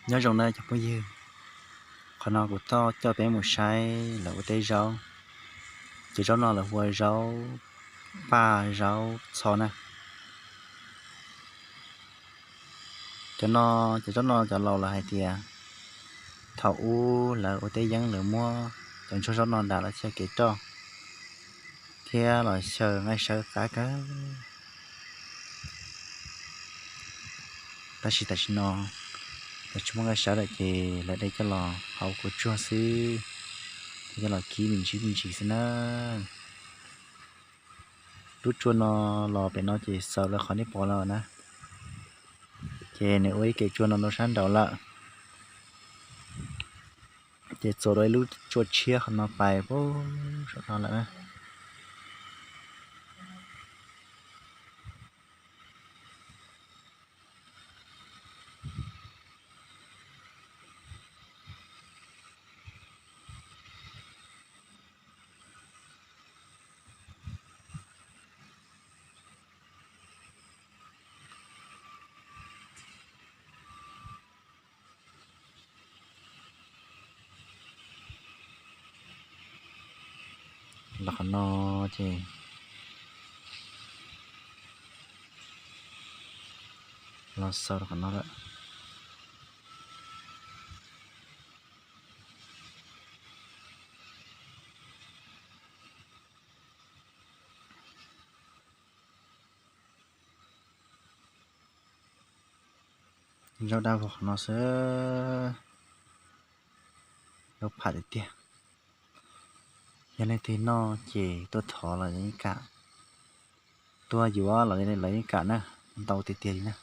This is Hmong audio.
Nyob zoo na cov phooj ywg, qhov no kuv tuaj coj peb mus saib lawv ua teb zaub. Ces zaub no lawv hu ua zaub paj zaub txho na. Cov no, cov zaub no cov laus lawv hais tias thaum ub lawv ua teb yeeb lawv muab cov ntsuag zaub no nram los xyaw kev roj thiab los xyaw nqaij sawv qab kawg. Tab sis tam sim no lawv tsis muaj nqaij sawv lawm ces lawv de coj los hau kua tsuag xwb, de coj los kib me ntsis me ntsis xwb na. Lub tsua no los pem no ces xaus lawv qhov nej pom no na. Ces nws ua ib ke tsua no rau sab nraud lawm, ces txuas dua ib lub tsua tshiab qhov no pais puag saum no lawm na. Los qhov no ces los xaus rau qhov no lawm. Zaub dab vog qhov no xwb, zaub pham tiag tiag. Yog leej twg noj ces tuaj thov los yeej kam, tuaj yuav los lawv yeej kam na, ntau tiag tiag li na.